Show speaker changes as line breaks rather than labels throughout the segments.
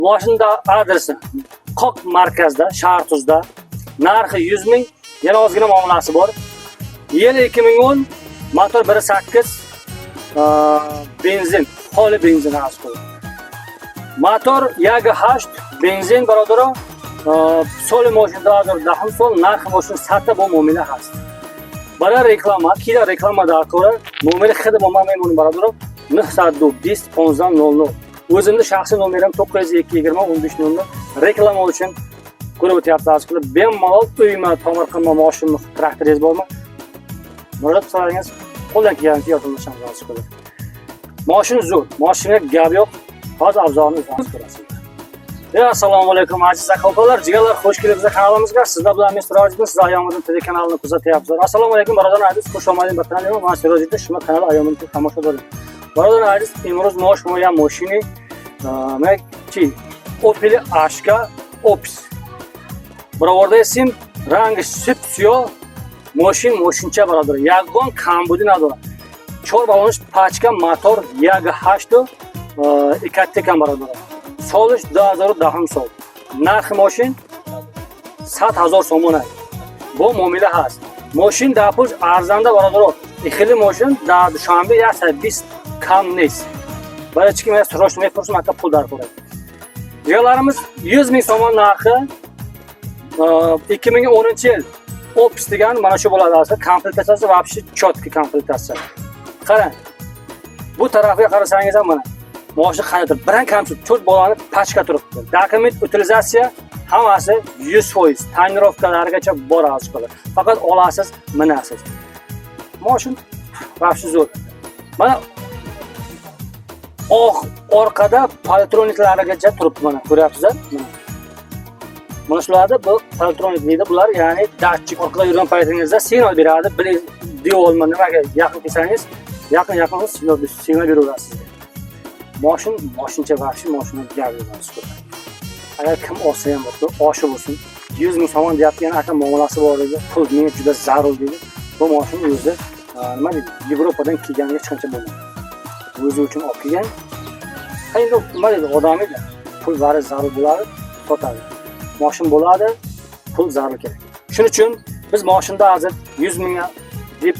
Moshinada adresi qoq markazda, Shahrtuzda. Narxi 100 ming, yana ozgina muomalasi bor. Yili 2010, motor 1.8, benzin, xoli benzin hozir. Motor Yaga 8 benzin бародаро, соли мошин 2010 сол, нархи мошин 100 бо муомила ҳаст. Барои реклама, ки реклама дар кора, номери худи мо ман мемонам бародаро 902 20 15 00. O'zimni shaxsiy nomerim 902 20 15 00. Reklama uchun ko'rib o'tyapsiz hozir. Bemalol uymi, tomir qilma, moshinmi, traktoringiz bormi? Murojaat qilsangiz, qo'ldan kelgancha yordamlashamiz hozir. Moshin zo'r, moshinga gap yo'q. Hozir обзор ni o'zingiz ko'rasiz. Ya, assalomu alaykum aziz aka-ukalar, jigarlar, xush kelibsiz kanalimizga. Sizlar bilan men Sirojiddin, siz Ayomiddin TV kanalini kuzatyapsizlar. Assalomu alaykum birodarlar aziz, xush omading ба канали мо. Ман Сироҷиддин, шумо канали Ayomiddin тамошо доред. Бародарон азиз, имрӯз мо шумо як мошини чи Opel Astra Opis баровардаистем. Ранги сип сиёҳ, мошин мошинча бародар, ягон камбудӣ надорад. Чор баллонаш пачка, мотор як ҳашту Ecotec бародар. Солиш 2010 сол. Нархи мошин 100 ҳазор сомон аст. Бо муомила ҳаст. Мошин дар пуш арзанда бародаро. Хеле мошин дар Душанбе 120 кам нест. Барои чӣ ки ман срочно мефурӯшам, ака пул дар кора. Jigarlarimiz, 100 ming somon narxi, 2010 yil Opis degan mana shu bo'ladi asli. Komplektatsiyasi вообще четкий komplektatsiya. Qarang. Bu tarafiga qarasangiz ham mana moshina qanday biron kamchilik, to'rt bolani pachka turibdi. Dokument, utilizatsiya hammasi 100%. Тонировка larigacha bor hozir. Faqat olasiz, minasiz. Moshin вообще zo'r. Mana oq orqada parktronik larigacha turibdi mana ko'ryapsizlar. Mana. Mana shularni bu parktronik deydi bular, ya'ni datchik orqada yurgan paytingizda signal beradi. Devormi nimaga yaqin kelsangiz, yaqin yaqin signal beraveradi sizga. Moshin moshincha вообще moshina gap yo'q. Agar kim olsa ham bo'lsa, oshi bo'lsin. 100 ming somon deyapti, yana aka muomalasi bor dedi. Pul menga juda zarur dedi. Bu moshin o'zi nima deydi, Yevropadan kelganiga hech qancha bo'lmagan. O'zi uchun olib kelgan. Ha, endi nima deydi, odam edi. Pul bari zarur bo'ladi, sotadi. Moshin bo'ladi, pul zarur kerak. Shuning uchun biz moshinda hozir 100 mingga deb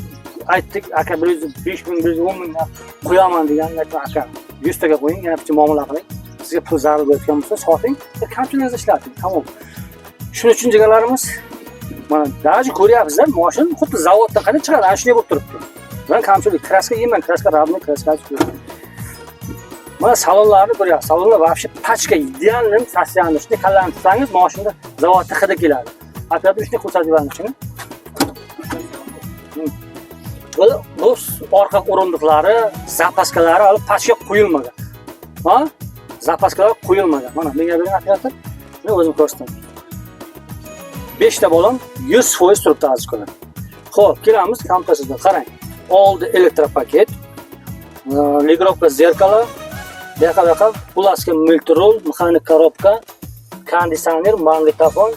aytdik, aka 105 ming, 110 mingga qo'yaman degan, aytdim, aka 100 taga qo'ying, yana bitta muomala qiling. Sizga pul zarur bo'layotgan bo'lsa, soting, kamchiligingizni ishlating, tamom. Shuning uchun jigarlarimiz, mana даже ko'ryapsizlar, moshin xuddi zavoddan qanday chiqadi, ana shunday bo'lib turibdi. Bilan kamchilik, краска yemang, краска родной краска. Mana salonlarni ko'ryapsiz. Salonlar вообще пачка идеальный состояние. Shunday kallani tutsangiz, moshinda zavodda hidi keladi. Operator shunday ko'rsatib yuboradi shuni. Bu orqa o'rindiqlari, запаска lari hali pachka qo'yilmagan. Ha? Запаска lar qo'yilmagan. Mana menga bering operator. Men o'zim ko'rsataman. 5 ta balon 100% turibdi aziz ko'lar. Xo'p, kelamiz komprесsorga. Qarang. Oldi электропакет, регулировка зеркала, bu yoqqa bu yoqqa plastik мультируль, механик коробка, konditsioner, magnitofon.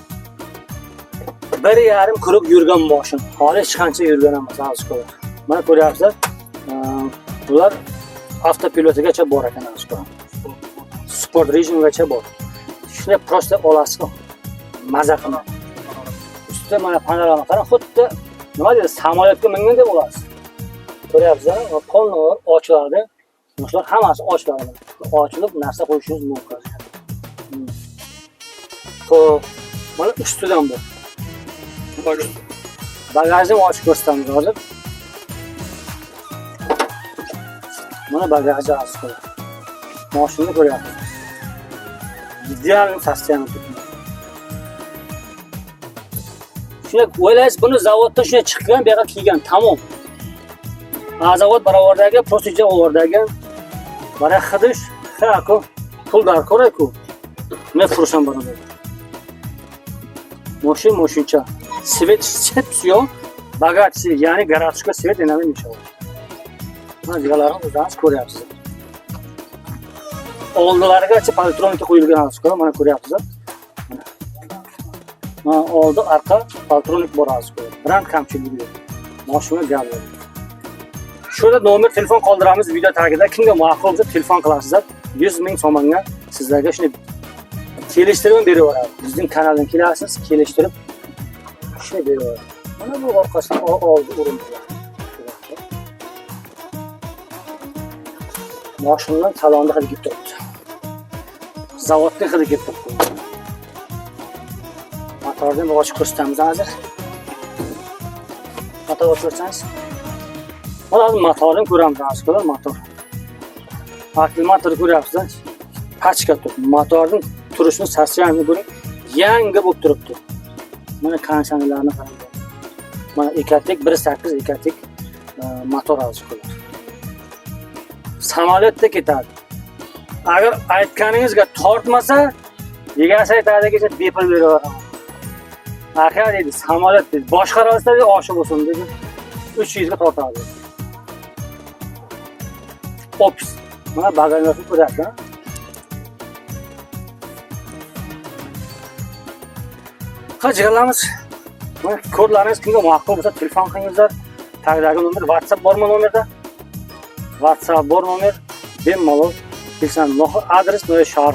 1,5 круг yurgan moshin. Hali hech qancha yurgan emas aziz ko'lar. Mana ko'ryapsizlar. Bular avtopilotigacha bor ekan aziz ko'lar. Sport rejimigacha bor. Shunday просто olasiz, maza qilib. Ustida mana panorama qarang, xuddi nima deydi, samolyotga mingandek bo'lasiz. Ko'ryapsizlar, полный ochiladi. Shular hammasi ochiladi. Ochilib narsa qo'yishingiz mumkin. Xo'p, mana ustidan bu. Bagajni ochib ko'rsatamiz hozir. Mana bagajni ochib ko'ramiz. Mashinani ko'ryapsiz. Идеальный состояние turibdi. Shunday o'ylaysiz, buni zavoddan shunday chiqqan, bu yoqqa kiygan, tamom. A zavod baravardagi, просто ovordagi bara xidish, ha ku pul darkor ku. Mefurushan barobar. Moshin moshincha. Свет sep siyoh, богатый, ya'ni городской свет enami inshaalloh. Mana jigarlarim o'zingiz ko'ryapsiz. Oldilarigacha parktronika qo'yilgan hozir, mana ko'ryapsizlar. Mana. Mana oldi, arqa parktronik bor hozir. Biron kamchiligi yo'q. Moshina gap yo'q. Shunda nomer telefon qoldiramiz video tagida. Kimga ma'qul bo'lsa telefon qilasizlar. 100 ming so'mga sizlarga shuni Kelishtirib ham berib yuboradi. Bizning kanaldan kelasiz, kelishtirib shuni berib yuboradi. Mana bu orqasidan oldi o'rindiqlar. Mashinadan salonda hidi kelib turibdi. Zavodning hidi kelib turibdi. Motorni bir ochib ko'rsatamiz hozir. Motor ochib ko'rsangiz. Mana hozir motorni ko'ramiz hozir, motor. Akkumulyatorni ko'ryapsiz, pachka turibdi. Motorning turishini, состояние ni ko'ring, yangi bo'lib turibdi. Mana konditsionerlarni qarang. Mana Ecotec 1.8 Ecotec motor hozir ko'radi. Samolyotda ketadi. Agar aytganingizga tortmasa, egasi aytadiki, bepul berib yuboraman. Aka deydi, samolyot deydi, boshqarsa deydi, oshi bo'lsin deydi. 300 ga tortadi. Ops. Mana bagajni ko'ryapsiz. Ha, jigarlarimiz. Mana kodlaringiz kimga ma'qul bo'lsa, telefon qilingizlar. Tagdagi nomer WhatsApp bormi nomerda? WhatsApp bor nomer. Bemalol kelsan. Adres Shahar.